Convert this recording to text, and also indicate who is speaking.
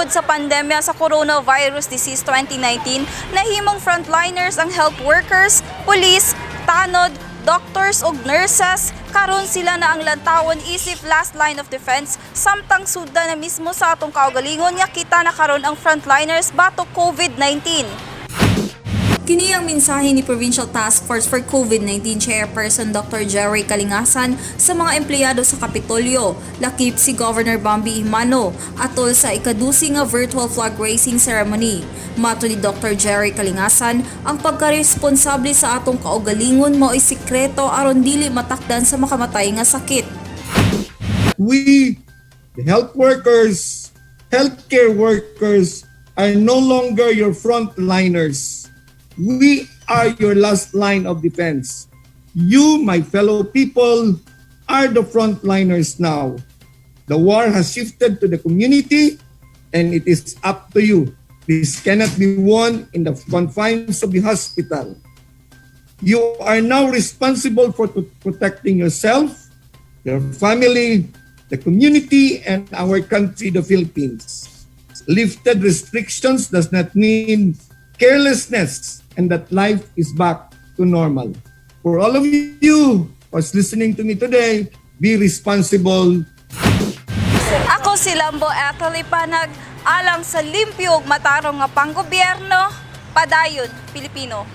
Speaker 1: Tungod sa pandemya sa coronavirus disease 2019, nahimong frontliners ang health workers, police, tanod, doctors ug nurses. Karon sila na ang lantawon isip last line of defense, samtang sudlan na mismo sa atong kaugalingon nga kita na karon ang frontliners batok COVID-19. Kini ang mensahe ni Provincial Task Force for COVID-19 Chairperson Dr. Jerry Kalingasan sa mga empleyado sa Kapitolyo, lakip si Governor Bambi Emano, atol sa ikadusi nga virtual flag raising ceremony. Mato ni Dr. Jerry Kalingasan, ang pagkaresponsable sa atong kaugalingon mao'y sikreto aron dili matakdan sa makamatay nga sakit.
Speaker 2: We, the health workers, healthcare workers, are no longer your frontliners. We are your last line of defense. You, my fellow people, are the frontliners now. The war has shifted to the community and it is up to you. This cannot be won in the confines of the hospital. You are now responsible for protecting yourself, your family, the community, and our country, the Philippines. Lifted restrictions does not mean carelessness and that life is back to normal. For all of you who's listening to me today, be responsible.
Speaker 1: Ako si Lambo Ethel Ipanag, alang sa limpyo ug matarong nga panggobyerno, padayon, Pilipino.